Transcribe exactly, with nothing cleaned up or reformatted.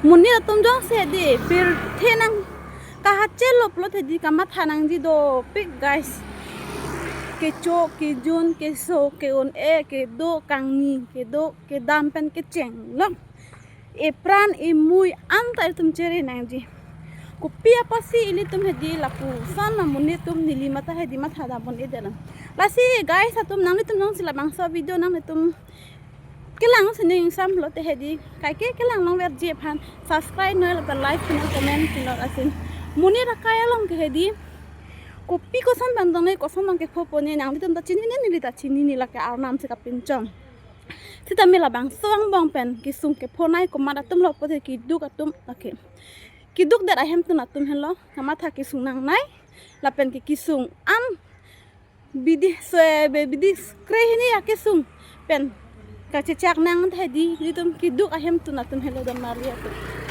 Monit atum jongsi hedi pirthe nangkahachelo pulote hedi kamatha nangji dopik, guys. Kecho, kejun, keso, ke-un-e, kedo, kangni, kedo, kedam pen kechenglok. Epran emui anta ilitum chere nangji. Kopi apotsi ilitum hedi lapuson amonit atum neli matha hedi mathadam pon-edet lang. Lasi guys atum, nanglitum jongsi labangso video nanglitum kelang sining sam pulote hedi, kaike kelang longverji aphan subscribe noi lapen like noi, comment noi asin. Monit akai along ke hedi kopi koson bang dong noi, koson bang kepho pon-e, nanglitum ta chinine, neli ta chinine, lake arnam si kapinchong. Sitame labangso angbong pen kesung kepho nai komat atumlo pulote keduk atum lake. Keduk det ahemtun atum henlo kamatha kesung nangnai. Lapen ke kesung an bidi so be bidi kre hini akesung pen kachechak nangtha hedi, ilitum keduk ahemtun atum henlo, don marli atum.